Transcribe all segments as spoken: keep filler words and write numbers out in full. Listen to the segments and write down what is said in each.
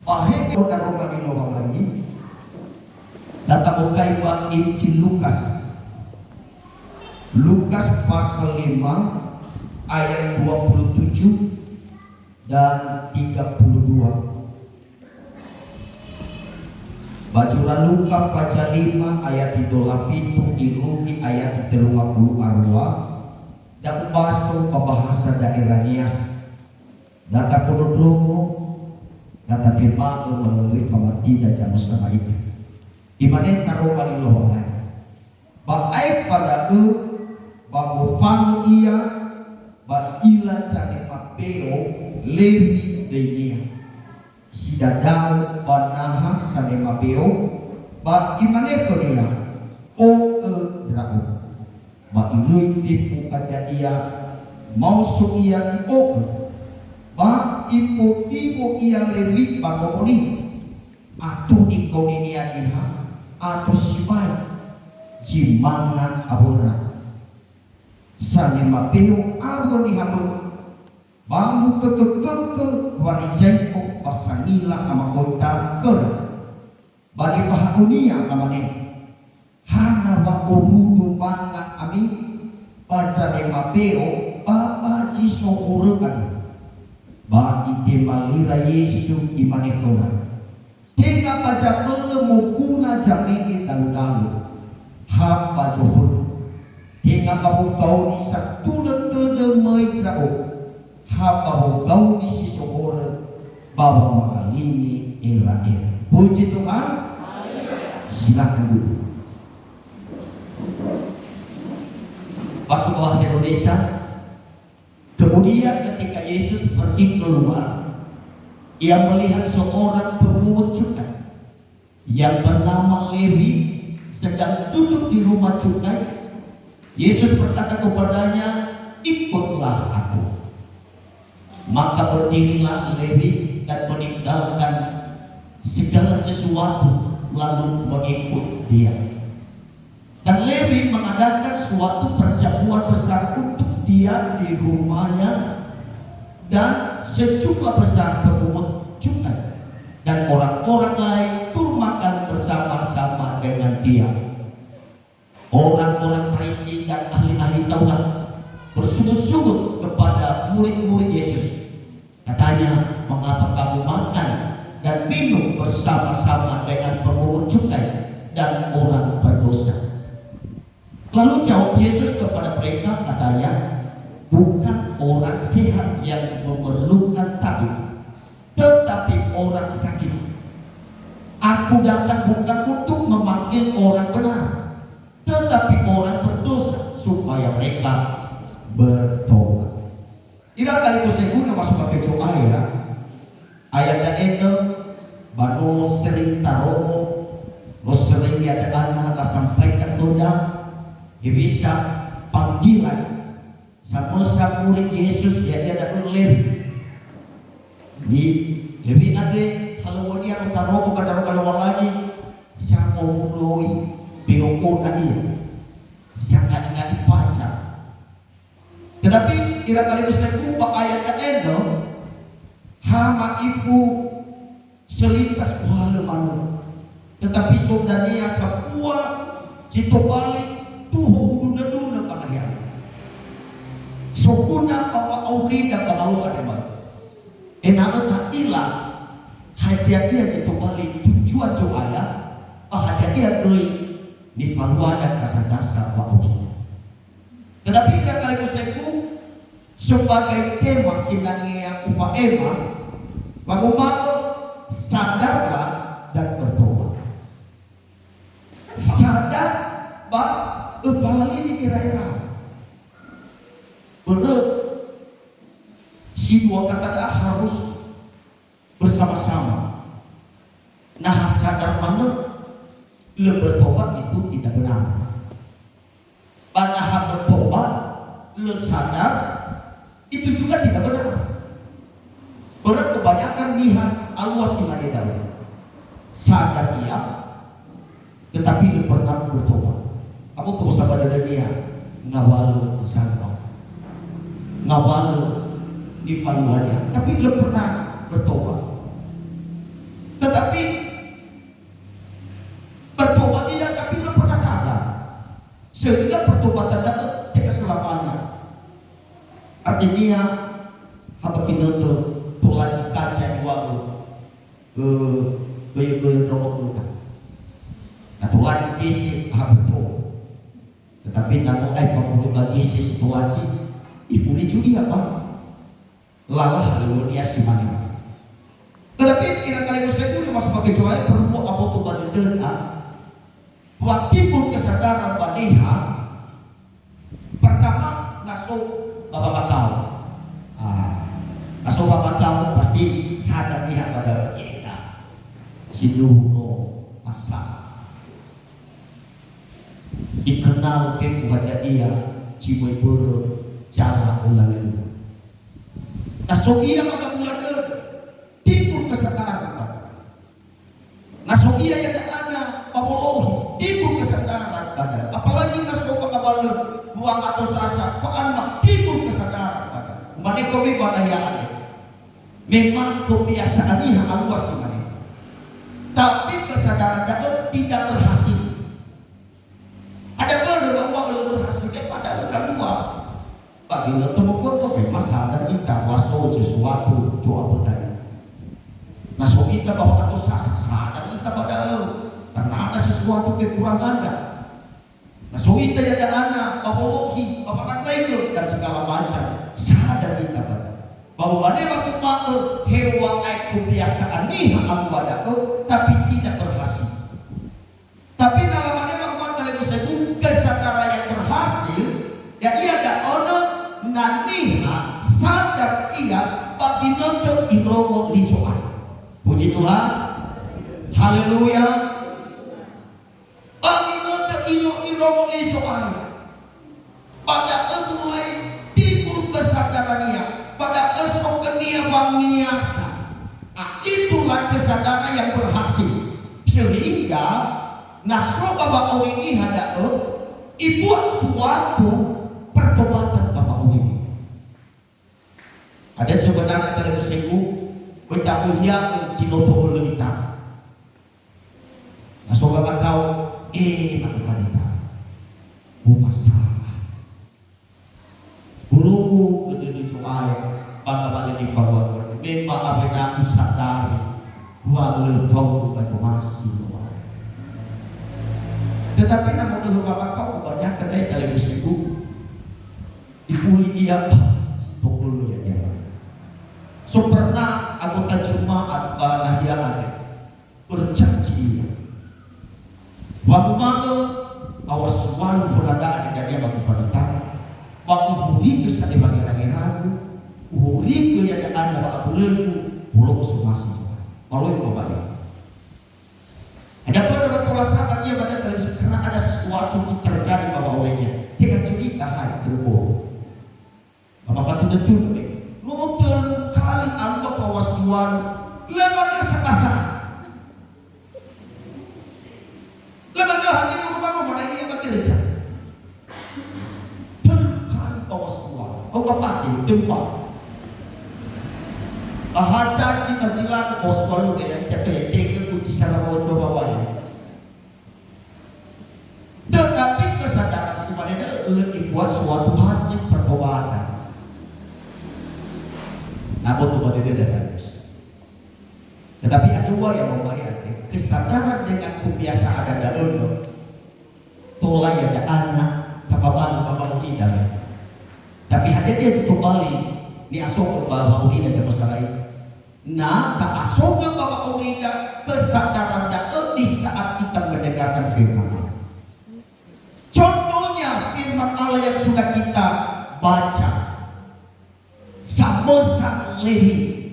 Ba he Daroma li Lowalangi, da tabokai ba Injil Lukas. Lukas pasal lima ayat dua puluh tujuh dan tiga puluh dua. Ba zura Luka pasal lima ayat dua puluh pitu irugi ayat telunga puluh arua, da ubaso ba bahasa daerah Nias. Da takondrondrongo, da tatema'ö melalui famatida Zamösa ba ita. Imane Daroma li Lowalangi, ba aefa da'ö ba mofanö ia, ba i'ila zanema beo Lewi döinia, si dadao ba naha sanema beo, ba imane khönia, "O'ö ndra'o." Ba ilöi fefu hadia ia, maoso ia i'o'ö. Ba ifodiwo ia Lewi ba nomo niha. Ato nikaoninia niha, ato sibai, zi manga awöra. Sanema beo awö niha mö'ö. Ba mukökökökö Farizai'o ba sangila amakhoita khöra. Ba nifahaönia lamane, "Hana wa orudu manga ami ba zanema beo ba ba zi so horö andrö?" Ba itema lira Yesu, imane khöra, "Tenga ba zabölö moguna zame'e daludalö, ha ba zofökhö. Tenga ba wogaoni satulö tödö möi ndra'o, ha ba wogaoni si so horö ba wama'alini era'era." Puji Tuhan. Silakan duduk. Bahasa Indonesia. Kemudian ketika Yesus pergi keluar, ia melihat seorang pemungut cukai yang bernama Lewi sedang duduk di rumah cukai. Yesus berkata kepadanya, "Ikutlah Aku." Maka berdirilah Lewi dan meninggalkan segala sesuatu, lalu mengikut Dia. Dan Lewi mengadakan suatu perjamuan besar untuk dia di rumahnya, dan sejumlah besar pemungut cukai dan orang-orang lain turun makan bersama-sama dengan dia. Orang-orang Farisi dan ahli-ahli Taurat bersungut-sungut kepada murid-murid Yesus. Katanya, "Mengapa kamu makan dan minum bersama-sama dengan pemungut cukai dan orang berdosa?" Lalu jawab Yesus kepada mereka, katanya, "Bukan orang sehat yang memerlukan tabib, tetapi orang sakit. Aku datang bukan untuk memanggil orang benar, tetapi orang berdosa supaya mereka bertobat." Ira talifusögu na masumake Zo'aya, ayat da'e nö, ba no sering tarongo, no sering ya'ia da'ana lasampaikan khöda, hewisa panggilan samösa murid Yesus ya'ia da'ö Lewi. Ni Lewi andre halöŵönia no tarongo ba Daroma Lowalangi, sangowuloi beo'ona ia, sanga'i-nga'i paca. Tetapi ira talifusögu ba ayat da'e nö, ha ma'ifu selintas uhalö manö. Tetapi so dania sambua zi tobali tuho udunö-dunö ba nahia. Soguna ba wa'aurida ba ngaluo andre manö. Ena'ö ta'ila hadia ia zi tobali tujuan Zo'aya, ba hadia ia göi nifaluada gasa-gasa wa'aurida. Tetapi ira talifusögu, sebagai tema sinangea ufa'ema, wanguma'ö, sadarlah dan bertobat. Sadar ba öfalalini ira-ira. Börö si dua kata da'a harus bersama-sama. Na ha sadar manö, lö bertobat, itu tidak benar. Ba na ha bertobat, lö sadar, itu juga tidak benar. Börö kebanyakan niha alua si mane da'ö. Sadar ia, tetapi lö pernah bertobat. Aboto sa ba dödönia, ngawalö sambua. Ngawalö nifaluania, tapi lö pernah bertobat. Tapi bertobat iya, tapi nggak pernah sadar. Sehingga pertobatan da'ö tidak selamanya. Artinya, ha ba ginötö tolazi kaca iŵa'ö, eh, göi-göi ndraono khöda. Na tolazi gese, ha, betul. Tetapi na no aefa moroi ba gese si tolazi, ifuli ju ia, Pak. Lala halöŵönia si mane. Tetapi ira talifusögu, ma sebagai jawai perlu aboto ba dödöda, wa timbul kesadaran ba niha, pertama, na so ba wamakao. Ah, na so ba wamakao pasti sadar niha ba da'ö, ya'ita sindruhu no masalah. Dikenal fefu hadia ia si möi börö zala olalöŵö. Na so ia ba gabula dödö, timbul kesadaran ba. Na so ia ya'ia ba wolohi, timbul kesadaran ba. Apalagi na so ba ngawalö, dua ratus sasa, fa'anma, timbul kesadaran ba. Umane khömi ba nahia andre. Memang kebiasaan niha alua si mane. Tapi kesadaran da'ö tidak berhasil. Ada börö ba uŵa'ö lö berhasil, eh, padahal zalua. Bagi lö tö mofökhö, memang sadar ita wa so sesuatu, coba berda'i. Na so ita ba wa'ato sasa, sadar ita ba da'ö. Karena ada sesuatu kekurangan, da. Na so ita ya'ia ba wolohi, ba wanandraigö, dan segala macam, sadar ita ba da'ö. Ba umane wanguma'ö, heŵa'ae kebiasaan niha alua da'ö, tapi tidak berhasil. Tapi na lamane wanguma'ö talifusögu, kesadaran yang berhasil, ya'ia da'ö na niha sadar ia ba ginötö irongo li Zo'aya. Puji Tuhan. Haleluya. Ba ginötö ino irongo li Zo'aya. Ba da'ö mulai timbul kesadarania, ba da'ö so khönia wangiasa. Ah, itulah kesadaran yang berhasil. Sehingga na so ba wa'auri niha da'ö, ibuat suatu pertobatan ba wa'auri niha. Ada sebenarnya talifusögu, böi tabuhia'ö zi no tohölö ita. Na so ba wamakao, eh, mane fanita. Umasalah. Hulö dödö Zo'aya, ba ngawalö nifalualuami. Me ba awena usadari, wa lö faudu ba zomasi Zo'aya. Tetapi na modöhö ba wamakao, kebanyakan da'e talifusögu. Ifuli ia, bah, si to'ölö ya'ia. So pernah anggota jemaat ba nahia andre. Berjanji ia. Wanguma'ö, awas walu fönada dania ba gufanita, ba uhurigö sa'ae wangerangeragu, uhurigö ya'ia ba abölögu, hulö somasi Zo'aya. Ba lö ba ba'e. Ada börö wa tola sadar ia ba da'ö talifusögu, karena ada sesuatu terjadi ba wa'aurinia. Tenga curiga, hai, terobos. Ba mafatunö-tunö, eh. No tölu kali alua ba was dua, lö manö sasa. Lö manö hadia, no manö mana ia ba gereja. Tölu kali ba was dua. Au ba fati, tölu kali. Ba ha caci majilan ba was dua lö, ya, caci tege ku kisah ba was dua ba wai. Tetapi kesadaran si mane da'ö lö ibuat suatu hasil pertobatan. Na boto ba dödöda, Bapak Ibu. Tetapi ada dua yang membahayakan. Kesadaran dengan kebiasaan da'ö, tola ya'ia tababalu ba wa'aurida. Tapi hadia ia tobali ni'asogö ba wa'aurida, jama'a samaria? Na ta'asogö ba wa'aurida kesadaran da'ö di saat kita mendengarkan firman Allah. Contohnya firman Allah yang sudah kita baca. Samösa Lewi.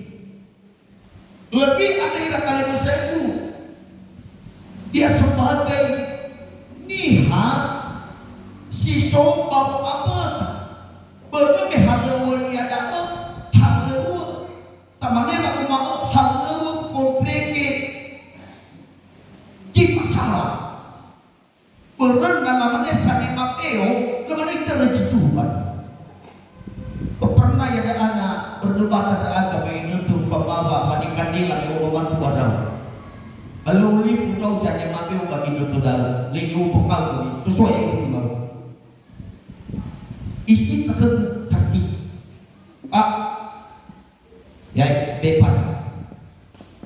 Lewi ada ira talifusögu. Dia sebagai niha si so ba wa'aböta. Börö me halöŵönia da'ö, halöŵö. Tamane wanguma'ö halöŵö fondrege zi fasala. Börö na lamane sane Mateo, lamane itörö zi tuba. Pernah ya'ia ana berdebatan aga ba ginötö, umpama wa ba nikandila me ono matua da'ö. Ba gindo todau, lagi upakau kami, sesuai yang ditimbangi. Isi pakai kartis. Pak, ya, be paja.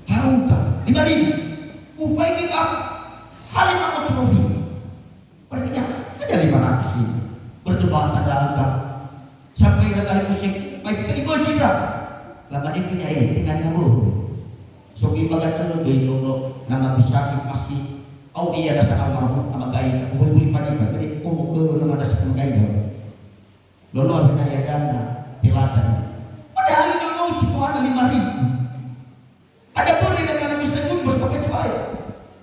Hauta, lima ribu. Upai ke, Pak, hari mau trofi. Berarti ya, ada lima ratus ribu. Berdebat ada-ada. Sampai ira talifusögu, mai fita ibaca ira. Lamane khönia, "Eh, tenga niha bö'ö." So gö ibaga dödö göi nono, na magu sakit masih. Au ia nasa almarhum amagai, huli-huli fadiga, jadi, oh, eh, nama nasa amagai dah. Lolo awena ya dana, telata ni. Padahal ina mau cuma ada lima ribu. Ada böli na talifusögu, bos pakai cuai.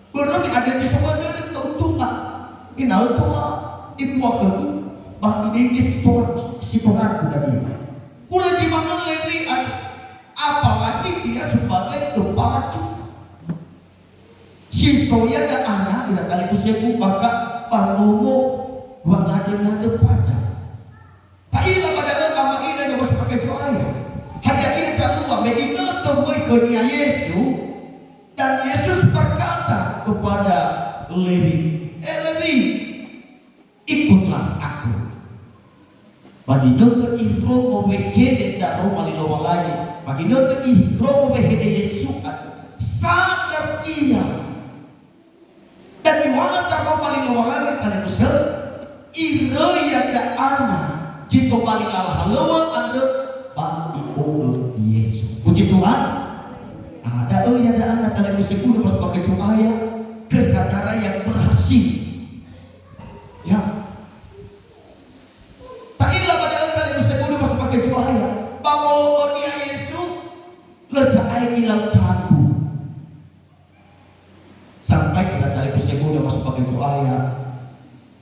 Börö me ada di soal dödö keuntungan. Ina tola, ibuah khögu, bah ini, ini si tor-, si toraku tadi. Kula zi manö Lewi ada. Apalagi dia sebagai kepala jumlah. Si so ia da'ana ira talifusögu, maka ba nomo wangade-ngade paja. Ta'ila ba da'ö ama ira nya was pakai Zo'aya. Hadia ia zalua me inötö möi khönia Yesu, dan Yesus berkata kepada Lewi, "Eh, Lewi, ikutlah aku." Ba ginötö irongo wehede daroma li Lowalangi, ba ginötö irongo wehede Yesu andrö, sadar ia. Dan iŵa'ö daroma li Lowalangi talifusö, iröi ia da'ana zi tobali lala halöŵö andrö ba i'o'ö Yesu. Puji Tuhan. Ah, da'ö ia da'ana talifusögu, na ba sebagai Zo'aya, kesadaran yang berhasil. Ya. Ta'ila ba da'ö talifusögu, na ba sebagai Zo'aya, ba wolo'önia Yesu, lö sa'ae ilau tanggu. Sampai ira talifusögu, na ba sebagai Zo'aya,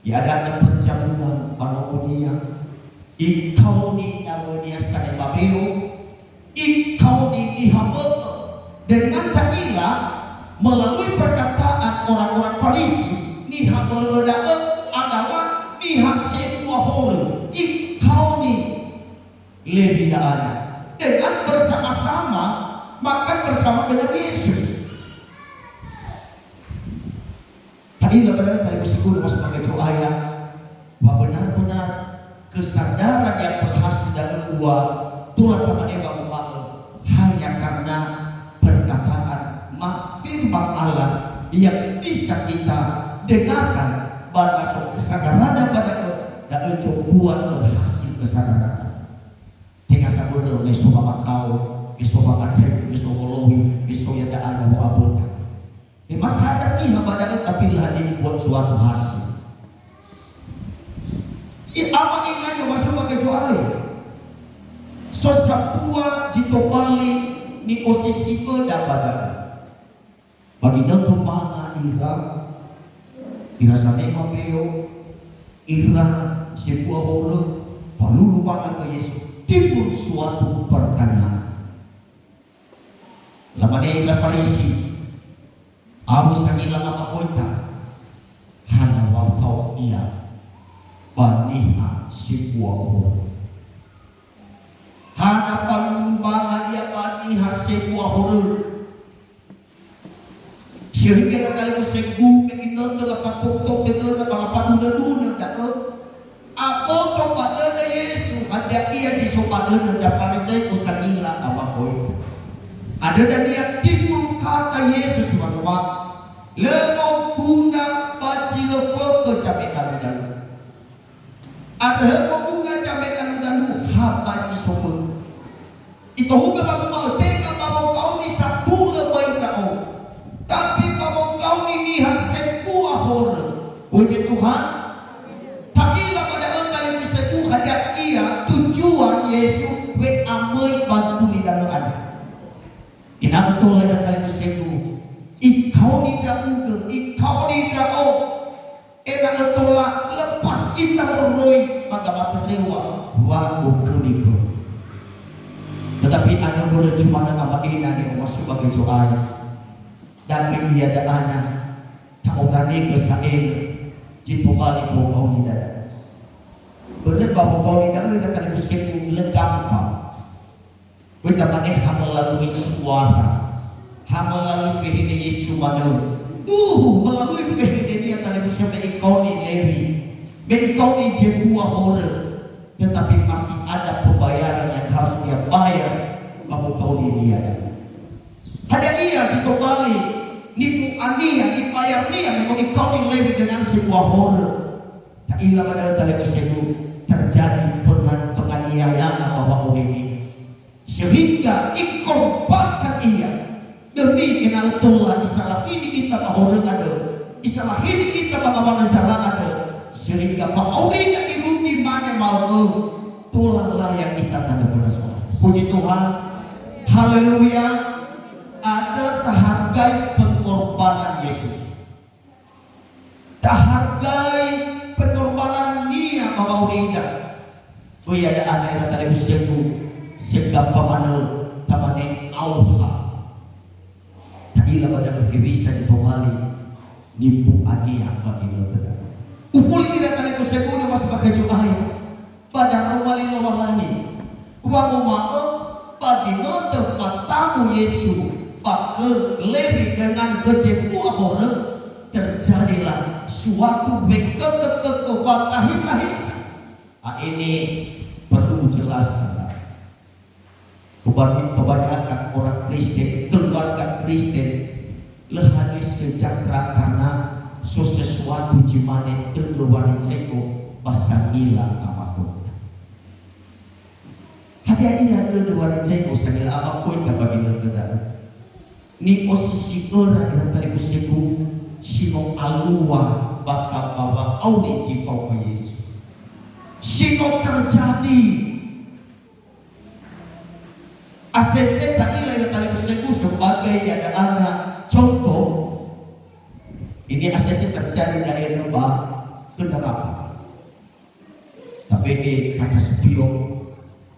iadakan perjamuan ba nomonia. Ikaoni nawönia sanema beo, ikaoni niha bö'ö. Dengan ta'ila melalui perkataan orang-orang Farisi, niha bö'ö da'ö adalah niha sebua horö. Ikaoni Lewi da'ana dengan bersama-sama makan bersama dengan Yesus. Ta'ila ba da'ö talifusögu, na ba sebagai Zo'aya, wa benar-benar kesadaran yang berhasil da'ö ua tola tamane wanguma'ö hanya karena perkataan ma-, firman Allah yang bisa kita dengarkan, ba na so kesadaran ba da'ö, da'ö zombuat berhasil kesadaran. Tenga sabölö me so wamakao, me so wangandrö, me so wolohi, me so ia da'ana wa'aböta. Memang sadar niha ba da'ö, tapi lö hadia buat suatu hasil. I ama ina nya wa so ba Zo'aya. So sambua zi tobali ni'osisi'öda ba da'ö. Ba ginötö manga ira, ira sanema beo, ira sebua horö, falulu manga khö Yesu, timbul suatu pertanyaan. Lamane ira Farisi, "Awö sangila amakhoita, hana wa fao ia ba niha sebua horö? Hana falulu manga ia ba niha sebua horö?" Sehingga ira talifusögu, me ginötö lafatoktok dödöra ba lafadunö-dunö da'ö. Aboto ba dödö Yesu, hadia ia zi so ba dödö ndra Farizai'o sangila amakhoita. Andrö dania timbul kata Yesus wanguma'ö, "Lö moguna ba zi lö fökhö zamedaludalua. Andrö moguna zamedaludalua ha ba zi so fökhö." Itohugö wanguma'ö, "Tenga ba wogaoni satulö möi ndra'o, tapi ba wogaoni niha sebua horö." Puji Tuhan. Ta'ila ba da'ö talifusögu hadia ia tujuan Yesu we'amöi ba gulidanö andrö. Ena'ö tola ira talifusögu, ikaoni ndra'ugö, ikaoni ndra'o. Ena'ö tola lepas ita moroi ba gamatö dödöda, wa okhömi khöu. Tetapi andrö börö cumanö ama ina ni'omasi'ö ba Zo'aya. Da'ö ia da'ana, ta'oranigö sa'ae zi tobali fao gaoni da'ö. Börö ba fao gaoni da'ö, ira talifusögu, lö gampang. Böi tamane ha melalui suara, ha melalui wehede Yesu manö. Uhu Melalui kehendahan-Nia talifusö me ikaoni Lewi, me ikaoni zebua horö, tetapi masih ada pembayaran yang harus dia bayar, ba mukaoni Nia. Hadia ia zi tobali nibu'a-Nia, nibayar-Nia me no ikaoni Lewi dengan sebua horö? Ta'ila ba da'ö talifusögu, terjadi pena-, penganiayaan ba wa'auri-Nia. Sehingga ikorbankan ia demi ena'ö tola isalahini ita ba horö andrö, isalahini ita ba ngawalö zara andrö, sehingga wa'aurida irugi mane ma'ökhö, tola layak ita tanö fondasora. Puji Tuhan. Haleluya. Ada tahargai pengorbanan Yesus. Tahargai pengorbanan-Nia ba wa'aurida. Böi ada ana ira talifusögu, segapa manö tamane aoha. Ta'ila ba da'ö hewisa zi tobali nibu'a-Nia ba ginötö. Ufuli ira talifusögu, na masbaka Zo'aya. Ba daroma li Lowalangi, wanguma'ö ba ginötö fatamu Yesu ba khö Lewi dengan khö zebua horö, terjadilah suatu wekekekeke watahitahisa. Ah, ini perlu jelaskan. Kebanyakan, kebanyakan orang Kristen, keluarga Kristen, lö hadia sejahtera karena so sesuatu zi mane tödö warizai'o ba sangila amakhöda. Hadia ia tödö warizai'o sangila amakhöda ba ginötö da'ö? Ni'osisi'öra ira talifusögu si no alua bakha ba wa'auri zi fao khö Yesu. Si no terjadi. Asese ta'ila ira talifusögu sebagai yada'ana contoh. Ini asese terjadi daerah ba kendaraan. Tabe'e kaca spion,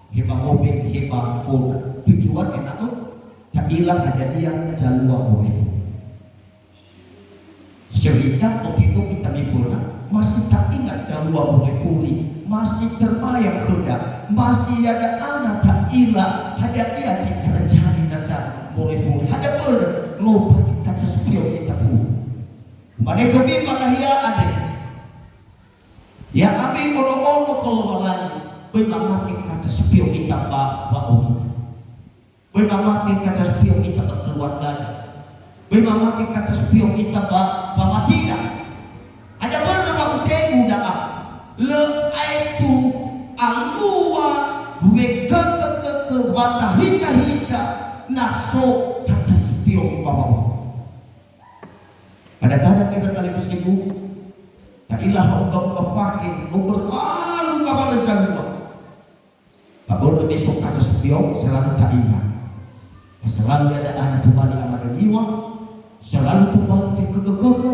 heba mobil, heba Honda. Tujuan ena'ö ta'ila hadia ia zalua moroi. Sehingga waktu itu kita miföna, masih ta'ingat zalua moroi furi, masih terbayang khöda, masih yada'ana ta'ila hadia ia zi terjadi nasa moroi furi. Hadia börö, loba kaca spion ita furi. Mane khömi ba nahia andre, ya'ami ono-ono khö Lowalangi, böi mamake kaca spion ita ba wa'auri. Böi mamake kaca spion ita ba keluargada. Böi mamake kaca spion ita ba wamatida. Hadia börö ba utegu da'a, lö aetu alua wekekekeke watahitahisa na so kaca spion ba wa'auri. Kadang-kadang ira talifusögu, ta'ila ha'uga-uga fakhe, no berlalu ngawalö zalua. Ba börö me so kaca spion, selalu ta'ingat. Selalu yada'ana tobali amadöniw̃a, selalu tobali fekekekeke,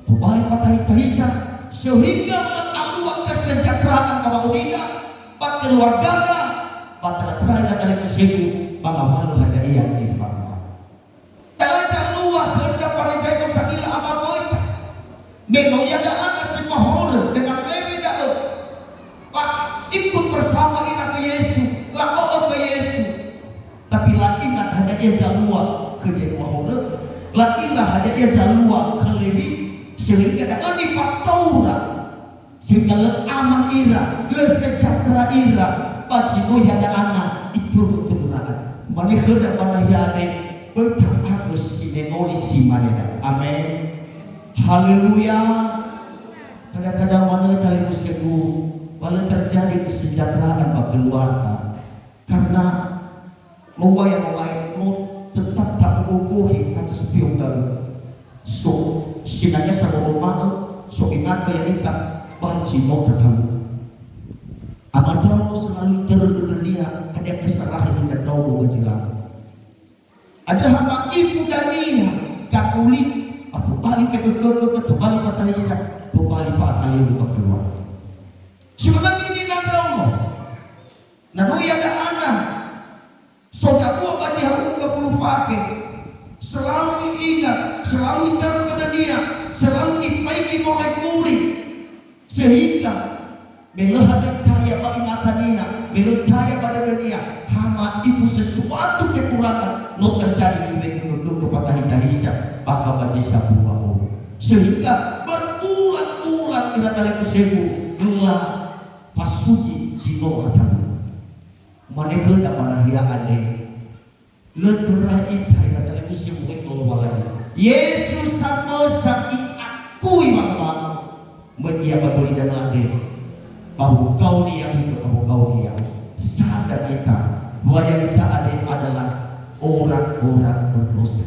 tobali fatahitahisa, sehingga lö alua kesejahteraan ba wa'aurida, ba keluargada, ba tera-tera ira talifusögu, ba ngawalö hadia ia nifa'ema. Da'ö zalua khöndra Farizai'o sangila amakhöda. Me no yada'ana si fao horö dengan Lewi da'ö. Ba ikut bersama ira khö Yesu, la'o'ö khö Yesu. Tapi la'ingat hadia ia zalua khö zebua horö. La'ila hadia ia zalua khö Lewi. Sehingga da'ö nifataura. Sehingga lö aman ira, lö sejahtera ira, ba zi no yada'ana itörö-törö da'ö. Mane khöda ba nahia andre, böi ta'agö si menoli si mane da'ö. Amen. Haleluya. Kadang-kadang manö talifusögu, ba lö terjadi kesejahteraan ba keluarga. Karena Mowa ya mowae no tetap ta'ogohe kaca spion da'ö. So, sinangea sa moroi ma'ö, so ena'ö ya'ita, ba zi no tatalu. Ama ndraono selalu itörö dödönia, hadia kesalahan zi ndraono ba zi lau. Andrö ha ma'ifu dania, gakuli, atau bali kekekekeketu, bali fatahisa, atau bali fa'ataliu ba keluarga. Sebenarnya ini ndraono. Na no yada'ana, so zalua ba zi ha'uga bulu fakhe, selalu i'ingat, selalu itörö dödönia, selalu ifaigi moroi furi, sehingga me lö hadia taya ba ingatania, me lö taya ba dödönia, ha ma'ifu sesuatu kekurangan, no terjadi iwege gögö fatahitahisa, bakha ba zi sambua wa'auri. Sehingga berulang-ulang ira talifusögu la fasugi zi no atalua. Mane khöda ba nahia andre, lö töra ita ira talifusögu khö Lowalangi. Yesu samösa i'akui manga-manga. Möi ia ba doli danö andre, ba wogaoni ya'ugö, ba wogaoni ya'ugö. Sadar ita, wa ya'ita andre adalah orang-orang berdosa.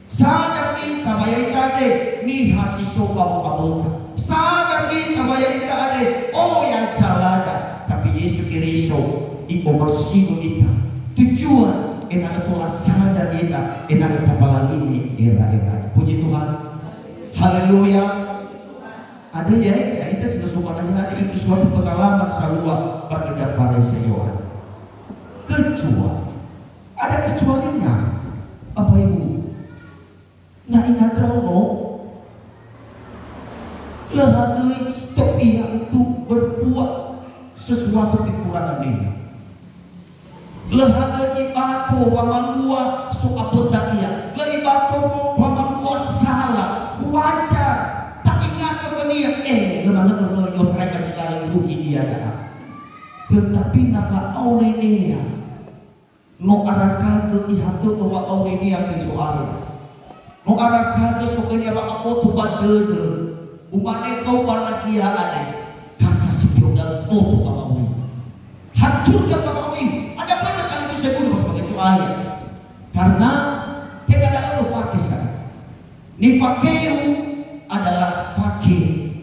Sadar ita, wa ya'ita andre niha si so ba wo'aböka. Sadar ita, wa ya'ita andre oya zalada. Tapi Yesu Keriso i'omasino ita. Tujuan ena'ö tola sadar ita, ena'ö tabalangini era-era. Puji Tuhan. Haleluya. Ada ya, ya, ita sudah sopan aja, ada itu suatu pengalaman sarua ba khöda Farisi Yohan. Kecuali, ada kecualinya, Bapak Ibu. Na ina ndraono, lö hadöi stok ia untuk berbuat sesuatu kekurangan niha. Lö hadöi ibato wamalua so aböda ia. Lö ibato wamalua sala. Wajar. Ta'ingatö khönia, eh, lö manö lö i'otarai ba zi lalö irugi ia da'a. Tetapi na fa'aurinia, no arakagö ihatö wa'aurinia khö Zo'aya. No arakagö so khönia wa'aboto ba dödö. Umane khöu ba nahia andre, kaca si fao da'ö boto ba wa'auri. Hancurkan ba wa'auri. Ada banyak kali itu saya bunuh sebagai Zo'aya. Karena tenga da'ö fake sa. Nifakeu adalah fake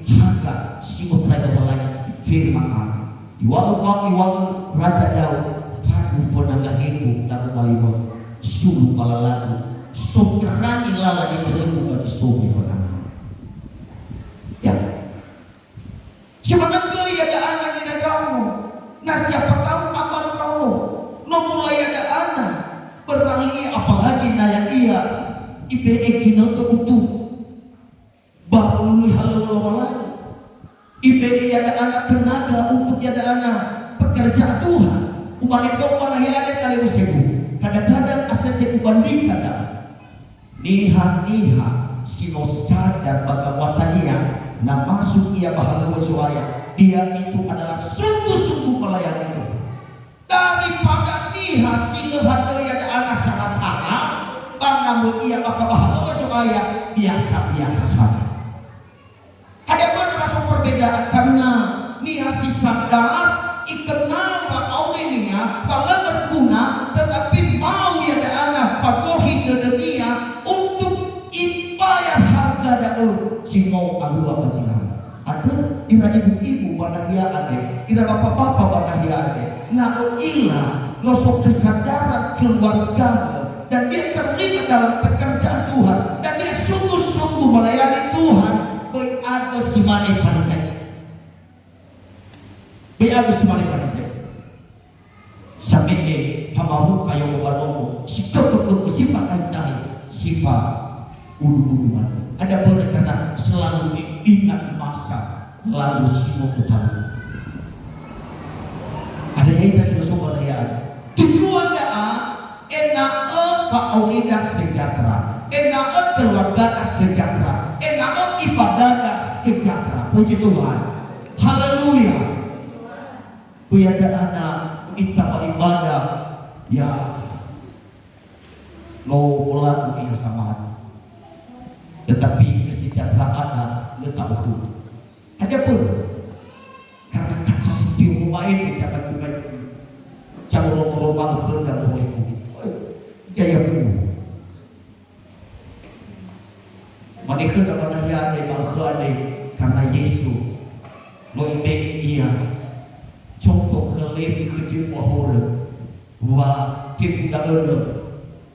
haga si otarai Lowalangi, firman Allah. Iŵa'ö, iŵa'ö Raja Daud, "Fadu föna gaheku daroma lima, sulu ba lalagu, soterangi lala nitörögu ba zi so föna." Ya. Si manö göi ya'ia da'a na nina ndraono, na siapa tahu amba ndraono, no mulai ya'ia da'a na, beralih apalagi na ya'ia ibe'e ginötö utuh. Ba hulului halöŵö Lowalangi. Ibe'e ya'ia da'a na tenaga untuk ya'ia da'a na pekerjaan Tuhan. Umane khöu ba nahia andre talifusögu, kadang-kadang asese ubandingkan da'a. Niha-niha si no sadar ba gawatania, na masuk ia ba halöŵö Zo'aya, dia itu adalah sungguh-sungguh melayani Tuhan. Daripada niha si lö hadöi ya'ia da'a na sara-sara, ba na möi ia bakha ba halöŵö Zo'aya, biasa-biasa saja. Hadia börö na so perbedaan? Karena niha si sadar, ikenal wa'aurinia, wa lö berguna, tetapi mau ya'ia da'a na fagohi dödönia untuk ibayar harga da'ö si no alua ba zi lalö. Andrö, ira ibu-ibu ba nahia andre, ira bapa-bapa ba nahia andre, na ö'ila, no so kesadaran keluargamö, dan dia terlibat dalam pekerjaan Tuhan, dan dia sungguh-sungguh melayani Tuhan, böi agö si mane Farizai'ö. Böi agö si mane Farizai'ö. Same'e famaruka yo'o ba nomo, si kökö-kökö, si fatahi-tahi, si fa'udu-udu manö. Hadia börö? Karena selalu ingat masa lalu si no talu. Ada ya'ita si no so ba nahia andre. Tujuan da'a, ena'ö fa'aurida sejahtera, ena'ö keluargada sejahtera, ena'ö ibadada sejahtera. Puji Tuhan. Haleluya. Böi ya'ia da'a na ita ba ibadah, ya, no molagu niha samati. Tetapi kesejahteraan lö ta'ökhö. Hadia börö? Karena kaca si fao ma'ökhö, jangan cuma itu. Jangan ngoro-ngoro ma'ökhö dan boleh kuning. Oi, jaya bu. Mane khöda ba nahia andre, ma'ökhö andre, karena Yesu, no ibe'e ia contoh khö Lewi, khö zebua horö, wa fefu da'ö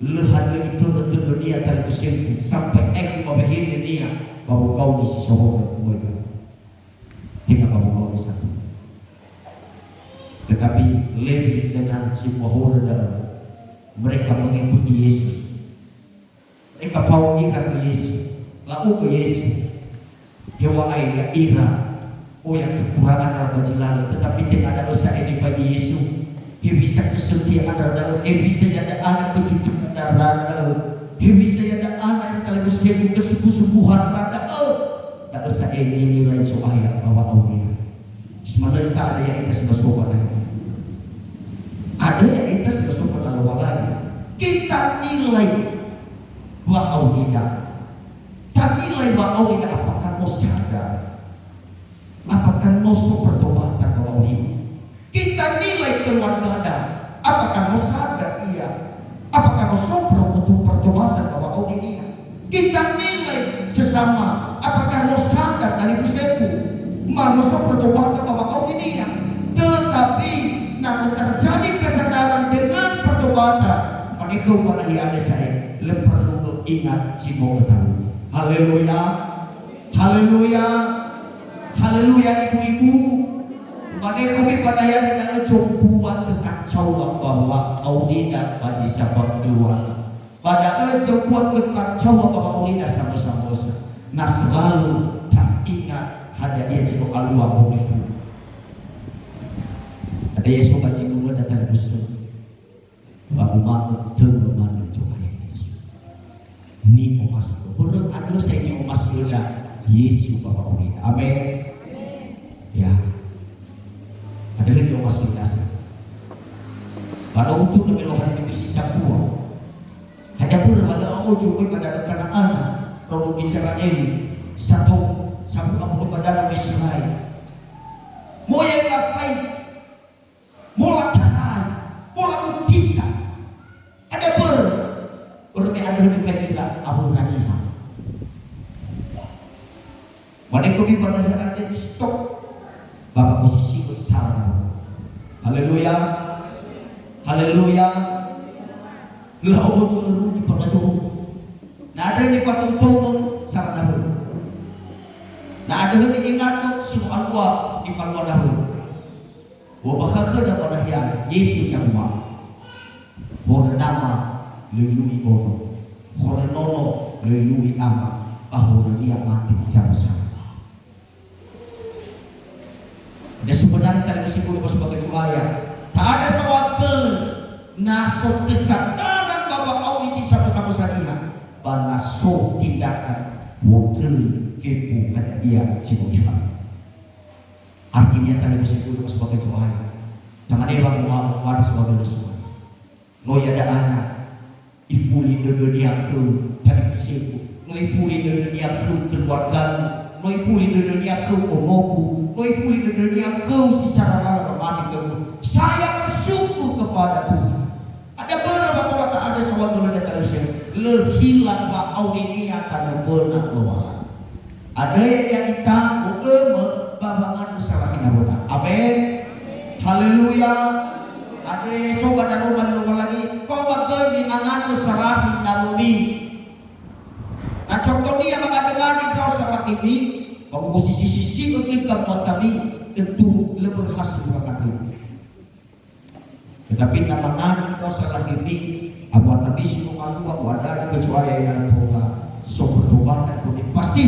lö hadöi itörö tödönia talifusögu, sampai aekhu ba wehenenia ba wogaoni si so horö, möi ba. Tenga ba wogaoni sato. Tetapi Lewi dengan zebua horö da'ö, mereka mengikuti Yesus. Eka fao ira khö Yesu, la'o'ö Yesu. Heŵa'ae ya'ira, oya kekurangan andra ba zi lalö, tetapi tenga da'ö sa'ae nifaigi Yesu. Hewisa kesetiaan andra da'ö, hewisa ya'ia da'a na kejujuran andra da'ö, hewisa ya'ia da'a na nitalifusögu, kesungguh-sungguhan andra da'ö. Sa'ae ninilai Zo'aya ba wa'aurida. Si manö ita, ada ya'ita si lö so ba da'e. Ada ya'ita si lö so ba Lowalangi. Kita nilai wa'aurida. Tanilai wa'aurida apakah no sadar. Apakah no so pertobatan ba wa'aurida. Kita nilai keluargada, apakah no sadar ia? Apakah no so pro-, pertobatan ba wa'aurinia? Kita nilai sesama, apakah no sadar talifusögu? Ma no so pertobatan ba wa'aurinia. Tetapi, na no terjadi kesadaran dengan pertobatan, mane khöu ba nahia andre sa'ae, lö perlu ingat zi no ötalu. Haleluya. Haleluya. Haleluya, ibu-ibu. Mane khömi ba nahia andre da'ö zombuat kekacauan ba wa'aurida ba zi sambua keluarga. Ba da'ö zombuat kekacauan ba wa'aurida samösa-mösa. Na selalu ta'ingat hadia ia zi no alua monifu. Ada Yesu ba zi numöda talifusögu. Ba uma'ö tödö manö Zo'aya Yesu. Ni'omasi'ö. Börö andrö sa'ae ni'omasi'öda Yesu ba wa'aurida. Amen. Ya. Andrö ni'omasi'öda sa. Ba no utu'ö me lohari mitu si sambua. Hadia börö wa lö a'ozo möi ba darö Kana'ana, raono Gizera'eli, sato, sambua moroi ba darö Miserai. Moyai lafai. Mola tarai, mola mutita. Ada börö, börö me andrö nifaigi ira awöra niha. Mane khömi ba nahia andre, stop. Bapak posisi sara. Haleluya. Haleluya. Lau tu rugi pada jauh. Na ada nifatontongo sara dahulu. Na ada niingatö si alua nifalua dahulu. U'ombakha'ö khöda ba nahia, Yesu ya'uma'ö. Horö nama lö ilu'i ono. Horö nono lö ilu'i ama. Ba horö ni'amati jama sama. Dan sebenarnya talifusögu ba sebagai Zo'aya. Tak ada saohagölö na so kesadaran ba wa'aurida samösa-mösa niha. Ba na so tindakan wondröi fefu hadia ia zi no ifalua. Artinya talifusögu ba sebagai Zo'aya. Tamane wa ngoma'ö wada sebagai Zo'aya. No iada'ana, ifuli dödönia khöu talifusögu. No ifuli dödönia khöu keluargagu. No ifuli dödönia khöu onogu. No ifuli dödönia khöu si sara lala ba mane khögu. Saya bersyukur kepada Tuhan. Ada börö wa tola ta'andrö saohagölö dödönia talifusögu. Lö hilang wa'aurinia tanö mböna Lowalangi. Andrö ya'ita, u'ömö ba wangandrö sarahi nawöda. Amen. Haleluya. Andrö so ba daroma Lowalangi, faoma göi mi'angandrö sarahi nawömi. Na contohnia mangandrö-ngandrö ndra'o sarahimi, ba u'osisi-sisi'ö göi gamuatami, tentu lö berhasil wangandrömi. Tetapi na mangandrö ndra'o sarahimi, abu atabisi no ngalua u'andra khö Zo'aya ena'ö tola so pertobatan khömi, pasti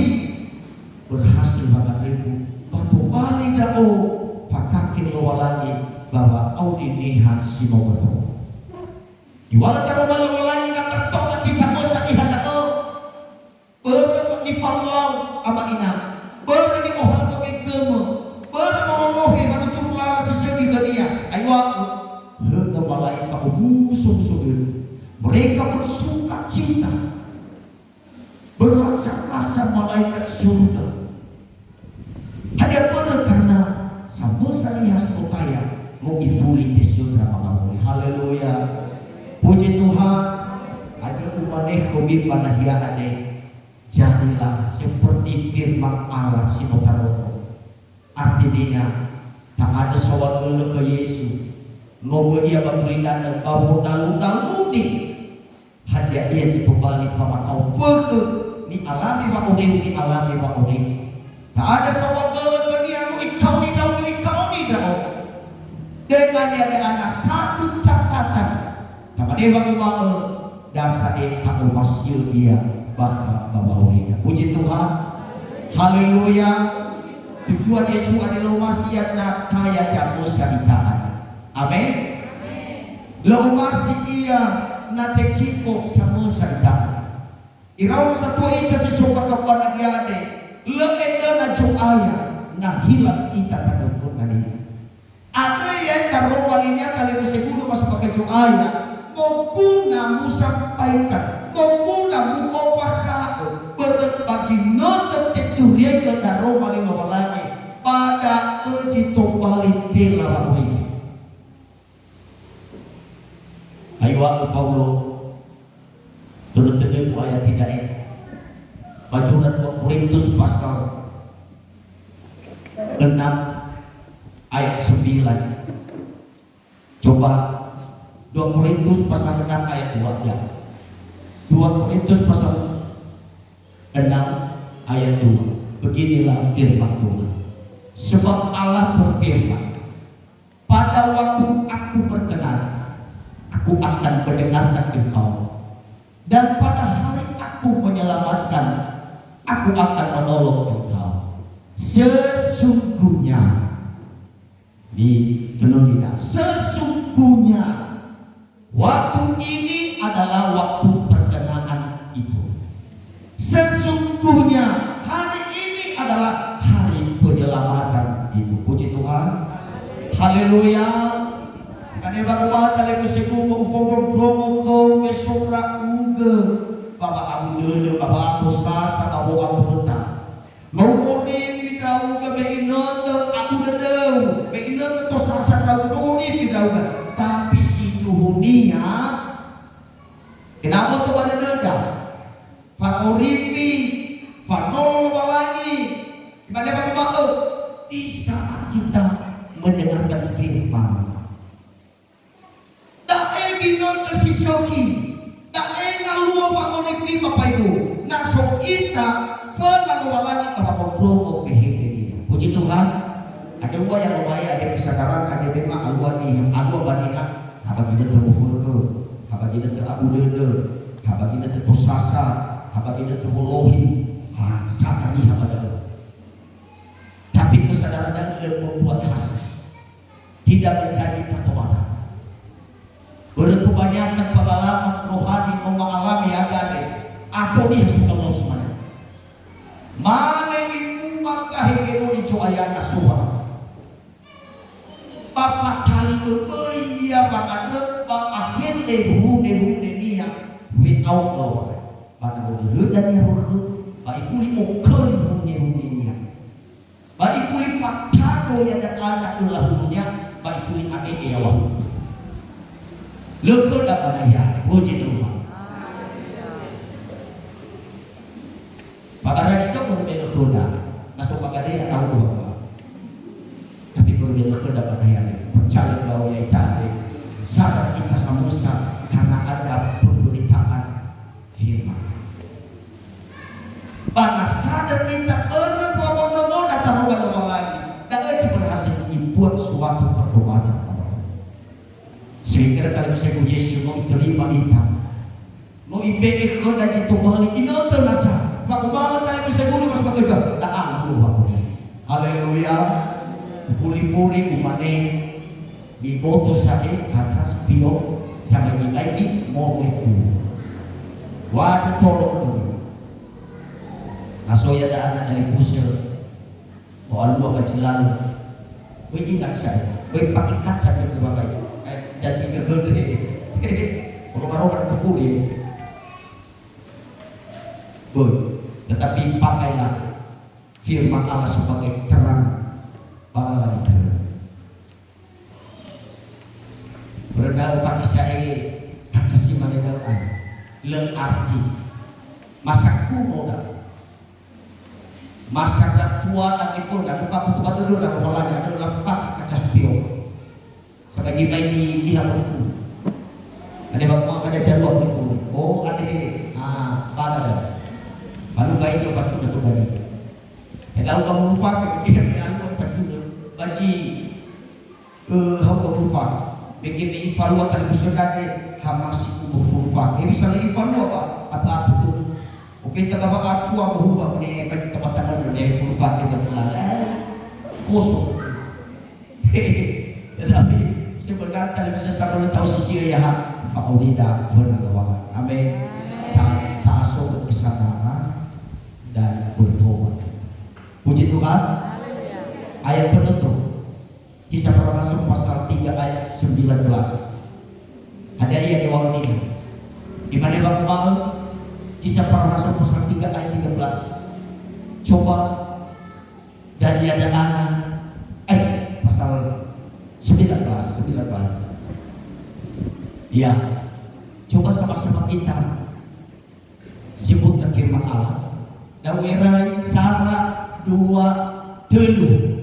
berhasil wangandrögu, ba tobali ndra'o fakakhe Lowalangi ba wa'auri niha si no bötö. Iŵa'ö daroma Lowalangi na bötö gati samösa niha da'ö. Börö nifaluau ama ina, börö ni'ohagö gegömö, börö morolohe wanuturu lala si sökhi khönia. Aiŵa'ö, höga malaika omuso-muso dödö. Mereka bersuka cita. Berlaksa-laksa malaikat surga. Hadia börö? Karena samösa niha si no taya, no ifuli tesöndra mangawuli. Haleluya. Puji Tuhan. Hadia umane khömi ba nahia andre. Jadilah seperti firman Allah si no tarongo. Artinia, ta'andrö saohagölö khö Yesu. No böi ia ba gulidanö ba wodalu-daluni. Hadia ia zi tobali famakao fökhö, ni'alami wa'auriu, ni'alami wa'auriu. Ta'andrö saohagölö khönia, no ikaoni ndra'o, no ikaoni ndra'o. Dengan niada'ana satu catatan. Tamane wanguma'ö, dasa e ta'omasi'ö ia bakha ba wa'aurida. Puji Tuhan. Haleluya. Tujuan Yesu andre lö omasi ia na taya zamösa ita andre. Amen. Lö omasi ia na tekiko samösa ita andre. Iraono satua ita si so ba kabuana ia andre. Lö enö na Zo'aya, na hilang ita tanö fönda niha. Andrö ya daroma linia talifusö guru masuk pakai Zo'aya, moguna musampaikan, moguna mu'ombakha'ö, börö ba ginötö teturiaigö daroma li Lowalangi, ba da'ö zi tobali tela wa'orifi. Aeŵa'ö Paulo, tödö-tödögu ayat da'e. Ba zura dua Korintus pasal enam ayat sembilan. Coba, dua Korintus pasal enam ayat dua, ya. Dua Korintus pasal enam ayat dua. Beginilah firman Tuhan. Sebab Allah berfirman, "Pada waktu Aku berkenan, Aku akan mendengarkan engkau. Dan pada hari Aku menyelamatkan, Aku akan menolong engkau." Sesungguhnya, di tenunina, sesungguhnya, waktu ini adalah waktu perkenaan itu. Sesungguhnya hari ini adalah hari penyelamatan itu. Puji Tuhan. Haleluya. Mane ba umatale ku sekumo ufogo-fogo ko me sora uge. Baba abu dödö, baba abu sasa, baba abu heta. No uhorifi ndra'ugö me inötö abu dödöu, me inötö tosasa ndra'ugö, no uhorifi ndra'ugö. Tapi sindruhunia, ena'ö toba dödöda. Fangorifi, fanolong Lowalangi. Imane wanguma'ö, di saat kita mendengarkan firman. Da'e ginötö si sökhi. Da'e ngalua wangorifi ba mbaebu. Na so ita föna Lowalangi ba wa'ondrongo wehede-Nia. Puji Tuhan. Ada ua ya Lowalangi, ada kesadaran, ada memang alua niha, alua ba niha. Ha ba ginötö mofökhö, ha ba ginötö abu dödö, ha ba ginötö tosasa, ha ba ginötö wolohi. Ha, sata niha ba da'ö. Tapi kesadaran da'ö lö membuat hasil. Tidak menjadi pertobatan. Börö kebanyakan pengalaman rohani no ma'alami aga andre. Ato niha sukauno si mane. Mane imuma gahe gedoni Zo'aya na soa. Ba fatali öböi ia wangandrö ba ahende hunde-hunde-Nia we'ao khö Lowalangi. Ba na möi höda-Nia wökhö, ba ifuli oköli hunde-hunde-Nia. Ba ifuli fatado ia da'a na öla hulunia, ba ifuli ame'e yaŵa hulu. Lö khöda ba nahia, puji Tuhan. Ba barari do börö me lö khöda, na so ba gadea tahu dua. Tapi börö me lö khöda ba nahia, percaya bahwa ya ita, sadar kita samösa karena ada pemberitaan firman. Ba na sadar ita börö wa'ondrongoda taroma Lowalangi, da'ö zi berhasil ibuat suatu pertobatan. Sehingga talifusö guru Yesu no iterima ita. No ibe'e khöda zi tobali inötö nasa. Wa'uma'ö talifusö guru mas bakega, da'a guru wa'uma'ö. Haleluya. Fuli-fuli umane, miboto sa'ae kaca spion, samaigi-maigi moroi fu. Waduh, tolo dulu. Na so ia da'a na talifusö, mo alua ba zi lalö. Böi ingat sa'ae, böi pake kaca begitu Bapak Ibu. Eh, jadi gegödre. Roma-roma ke fuli. Böi, tetapi pakailah firman Allah sebagai terang bagi kalian. Börö da'ö pake sa'ae kaca si mane da'ö ai. Lö arti. Masa kuno da'ö. Masa ndra tuada niföna, lö fakutu ba dödöda Lowalangi, lö lafake kaca spion. Samaigi-maigi niha moroi fu. Ade ba mua kada jalua moroi fu. Oh, ade, ah, bada da. Balu bai do pacuna tu bagi. Edau ba mulu fake, begitu ya, anu pacuna. Baji, eh, hau ba mulu fake. Begitu ifalua talifusö da'e, ha masih umur fulu fake. Eh, bisa lagi ifalua ba, apa-apa tu. Oke, ta ba ba acua mohuba mene bagi teman-teman mene fulu fake ba jalan. Eh, kosong. Tetapi sebenarnya lebih sesama tahu sisi ya, ha, fa'aurida föna Lowalangi. Amin. Ta, ta'aso ke kesadaran dan bertobat. Puji Tuhan. Ayat penutup. Kisah Para Rasul pasal tiga ayat sembilan belas. Hadia ia niŵa'ö niha? Imane wanguma'ö, Kisah Para Rasul pasal tiga ayat tiga belas. Coba, dan ia da'ana, eh, pasal sembilan belas, sembilan belas. Ya, coba sama-sama kita sebutkan firman Allah. Da'ö erai, sara, dua, tölu.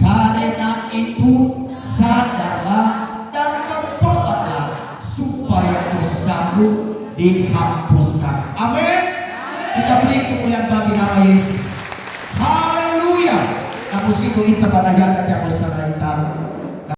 Karena itu, sadarlah dan bertobatlah, supaya dosamu dihapuskan. Amin. Kita beri kemuliaan bagi nama Yesus. Haleluya. Na musikö ita ba dayada, tiago sarai.